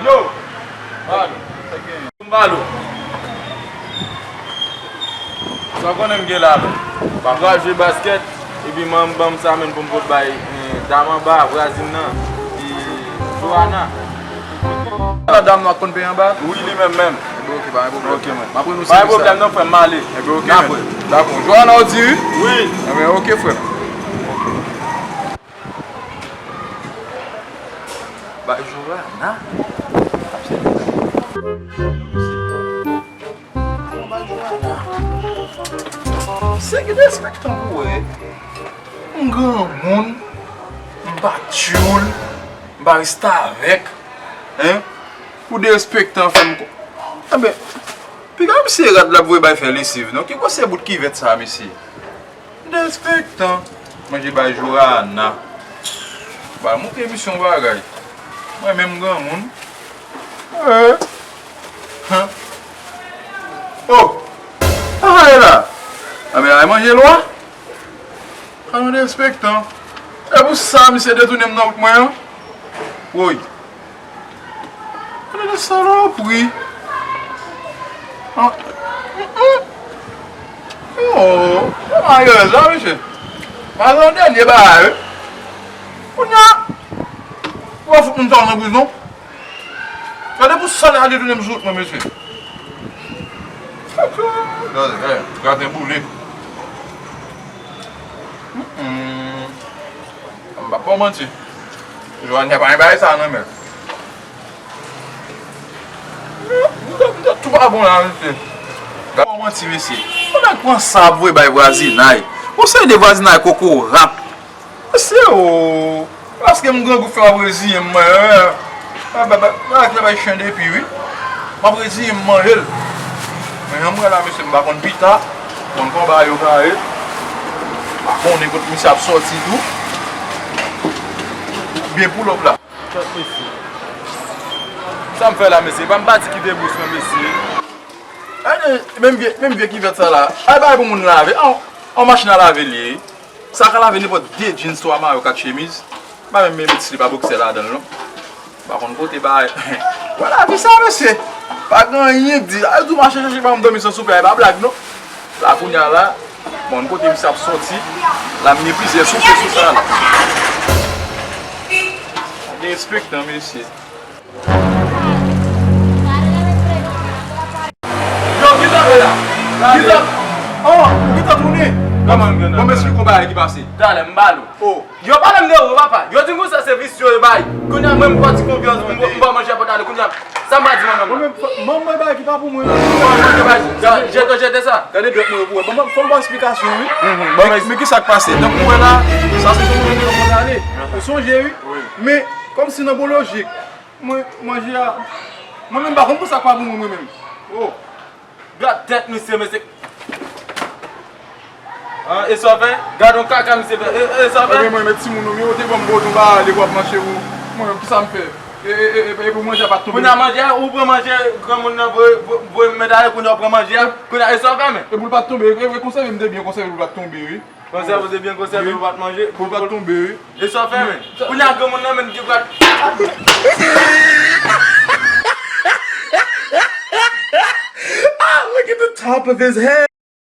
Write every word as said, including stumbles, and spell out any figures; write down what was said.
Yo! Balo. M balo. Sa w konnen m gen la menm. M pral jwe baskèt, epi manman m ban m sa menm pou m pot bay, eh, dam anba, vwazin nan, e Joana. Madanm nou ak konn peye anba? Wi, li menm menm. Ebyen, oke, pa gen pwoblèm. Oke, man. M ap rann ou sèvis la. Pa gen pwoblèm non, frè m, m ale. Ebyen, oke, men. Dakò. Joana, ou di wi? Wi. Ebyen, oke, frè m. Bay Joana. Ap sèvi la. Bay Joana. Se ki derespektan pou wè. M granmoun, m pa tchoul, m pa restavèk, hein? Pou derespektan fè m ko-, enben, piga misye rad l ap voye bay fè lesiv non. Ki gwosè bout kivèt sa, mesye? Derespektan. Manje bay Joana. Ba montre misye yon bagay. Mwen menm granmoun. Eh. Hein? Oh! Sa sa ye la? Anben, al manje lwa. Anben, derespektan. E pou sa, misye detounen m nan wout mwen an? Woy. Gade de salopri. Ah. Mm, mm. Oh, se malerèz la, mesye. Malè yon dènye bagay, wi. Kounye a, w ap fout moun sa nan prizon. Gade pou sa l ale tounen m sou wout mwen, mesye. Gade, gade, graten boule. Mm, mm. M p ap ba w manti. Joania pa gen bagay sa nan men l. M t, m t tou pa bon la, mesye. Ba w manti, mesye. Yon nèg pran sa ap voye bay vwazinay. Yon seri de vwazinay kokorat. Mesye o. Paske m grangou fè m ap reziyen m, mwen. Ba, ba, ba, ba, ba, bay chen depi, wi. M ap reziyen m manje l. Men jan m wè la, mesye, m pa konn pita. Konn kòman bagay yo ka ye. M pa konnen kot misye ap sòti tou. Byen pull up la. Kèt mesye. Sa m fè la, mesye? Pa m pati kite bous non, mesye. Gade, menm vye, menm vye kivèt sa la. Ay, bagay pou moun lave. An, an machin a lave li ye. Sa ka lave nenpòt de jeans, twa mayo, kat chemiz. Pa menm met slip a boksè ladan l non. Pa konn kote bagay. Vwala, vi sa, mesye. Pa gen anyen k di. Ay, di w mache chèche pa m dòmi san soupe, ay, pa blag non. La, kounye a la, bon, kote misye ap sòti, la, m gen plizyè soupe sou sa la. Derespektan, mesye. Yo, kisa w fè la? Kisa? Oh, ou gentan tounen? Kòman m gentan tounen? Bon, m esplike w bagay ki pase. Talè, m ba l ou. Oh. Yo pale m de ou, papa. Yo di m konsa se visye yo bay. Kounye a mwen, m pèdi konfyans, m, m ba w manje a pòt ale. Kounye a, sa m a di manman m la? Mwen menm, fò, manman bay ki pa pou mwen. Mwen manje bay, jete, jete sa. Gade dwèt mwen yo pou wè. Bon, bon, fò m ba w esplikasyon, wi. Mhm, bon, men, men kisa k pase? Tankou wè la, sa se yon moun ki konn ale. Ou sonje, wi. Wi. Men, kòmsi nan bon lojik, mwen, manje a, mwen menm, m pa konn pou sa k pa pou mwen, mwen menm. Oh. Gad tèt misye, mesye. Ah, e sa w fè? Gad yon kaka misye fè. E, e sa w fè? Ebyen, mwen, men timoun ou, men ou te ban m bòdon ba ale w ap mache ou. Mwen menm, kisa m fè? E, e, e, e, e pou manje a pa t tonbe. Kounye a manje a, ou pran manje, granmoun nan voye, voye, voye m mèt ale, kounye a w pran manje a. Kounye a, e sa w fè, men? E pou l pa t tonbe, e, e konsève m te byen konsève pou l pa t tonbe, wi. Konsève w te byen konsève pou l pa t manje. Pou l pa t tonbe, wi. E sa w fè, men? Kounye a granmoun nan menm ki pral. Ah, look at the top of his head.